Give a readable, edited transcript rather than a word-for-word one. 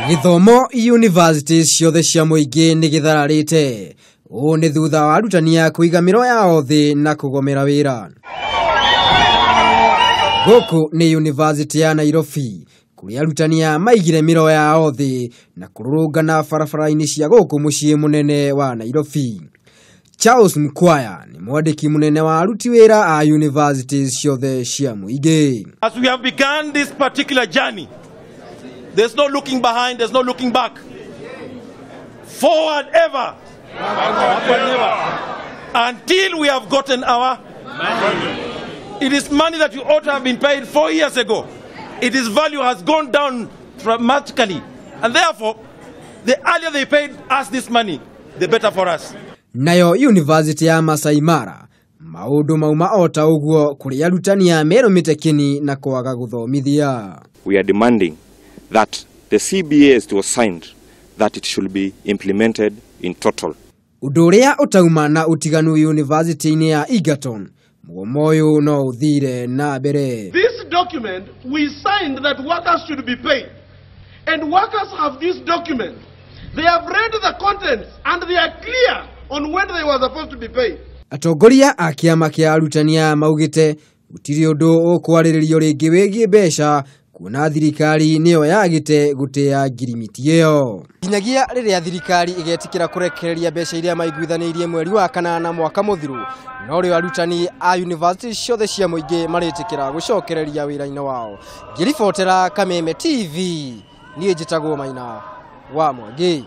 Gĩthomo university ciothe cia mũingĩ nĩ gĩthararĩte. Ũũ nĩ thutha wa arutani a kũiga mĩro yao thĩ na kũgomera wĩra. Gũkũ nĩ University ya Nairobi kũrĩa arutani a maigire mĩro yao thĩ na kũrũrũngana barabara-inĩ cia gũkũ mũciĩ mũnene wa Nairobi. Charles Mkwaya nĩ mwandĩki mũnene wa aruti wĩra a universities ciothe cia mũingĩ. As we have begun this particular journey, there's no looking behind, there's no looking back. Forward ever, backward never. Until we have gotten our money. It is money that you ought to have been paid 4 years ago. Its value has gone down dramatically. And therefore, the earlier they paid us this money, the better for us. Nayo University ya Masai Mara maũndũ mauma o ta ũguo kũrĩa arutani a merũmĩte kĩni na kwaga gũthomithia. We are demanding that the CBA as it was signed, that it should be implemented in total. Ũndũ ũrĩa ũtauma na ũtiganu University-inĩ ya Egerton, mũgomo ũyũ no ũthire na mbere. This document we signed that workers should be paid, and workers have this document. They have read the contents and they are clear on when they were supposed to be paid. Atongoria a kĩama kĩa arutani aya maugĩte gũtirĩ ũndũ ũkwarĩrĩrio rĩngĩ wĩgiĩ mbeca kuona thirikari nĩyo yagĩte gũtĩa ngirimiti ĩyo. Nginyagia rĩrĩa thirikari ĩgetĩkĩra kũrekereria mbeca iria maiguithanĩirie mweri wa kanana mwaka mũthiru, no rĩo arutani a university ciothe cia mũingĩ marĩtĩkĩra gũcokereria wĩra-inĩ wao. Ngĩribotera Kameme TV, niĩ njĩtagwo Maina wa Mwangi.